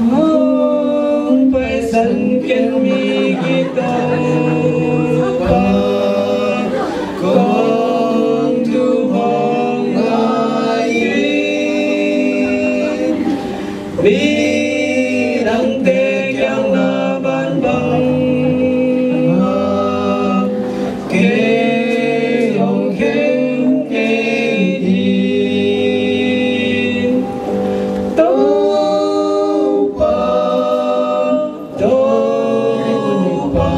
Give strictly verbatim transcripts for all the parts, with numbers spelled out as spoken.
Hong paisan ken mi, Topa, kong thum hong ngai in. Midangte kiang na bangbang ah kei hong khen kei in. Topa, Topa,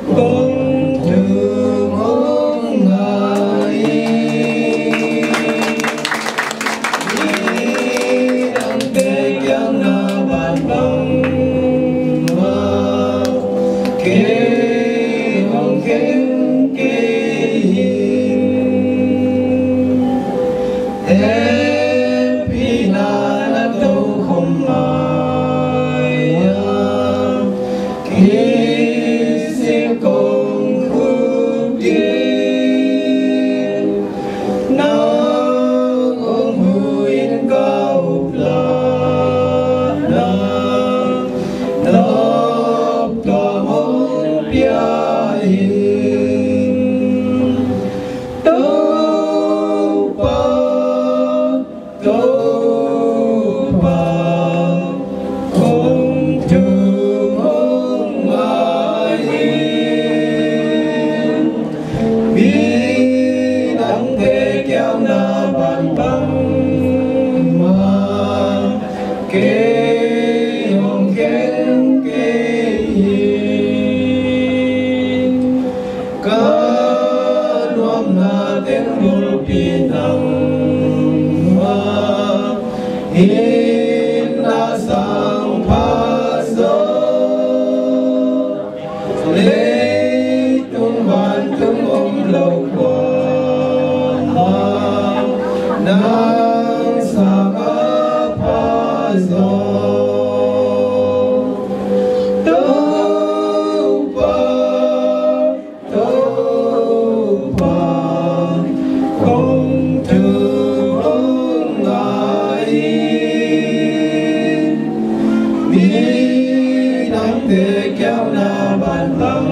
kong thum hong ngai in. Midangte kiang na bangbang ah kei hong khen kei in. Hehpihna na tokhom mai-ah kisim kong khuk ding. Nang hong huh in ka upna, noptuam hong pia in. Topa, Topa, kong thum hong ngai in. Midangte kiang na bangbang ah kei hong khen kei in. Ka nuamna teng bulpi nangmah in, na sang pha zaw. Leitung vantung om lo kuamah nang sang a pha zaw. Topa, Topa, kong thum hong ngai in. Midangte kiang na bangbang